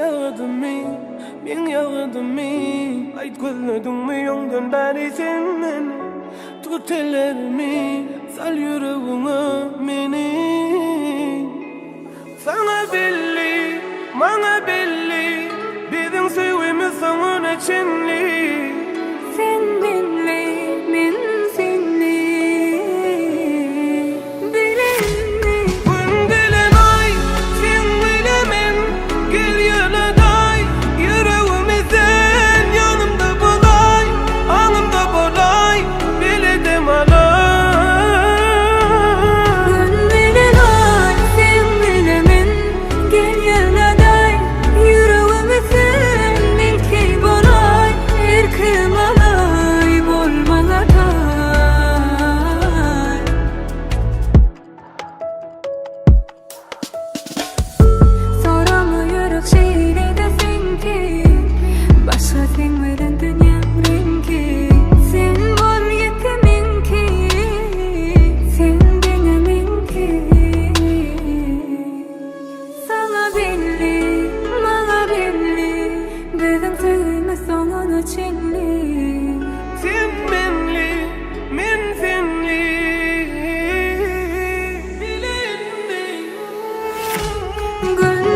ýazgydymy, meň ýazgydymy Aýt gözlediňmi öňden bäri sen meni Tut ellerimi, sal ýüregiňe meni Saňa belli, maňa belli Biziň söýgimiz soňuna çenli. Sen menli, men senli Bilenli. Gün bilen aý, sen bile men Gel ýöne-daý, ýüregimi sen Ýanymda bolaý, aňymda bolaý Bile dem alaý. Gün bilen aý, sen bile men Gel ýöne-daý, ýüregimi sen Milki bolaý, erkim alaý Bol maňa taý. Sorama ýürek şeýle-de seňki Başga seň bilen dünýäň reňki Sen bol ýeke meňki Sen diňe meňki Saňa belli, maňa belli Biziň söýgimiz soňuna çenli. Sen menli, men senli Bilenli. Gün.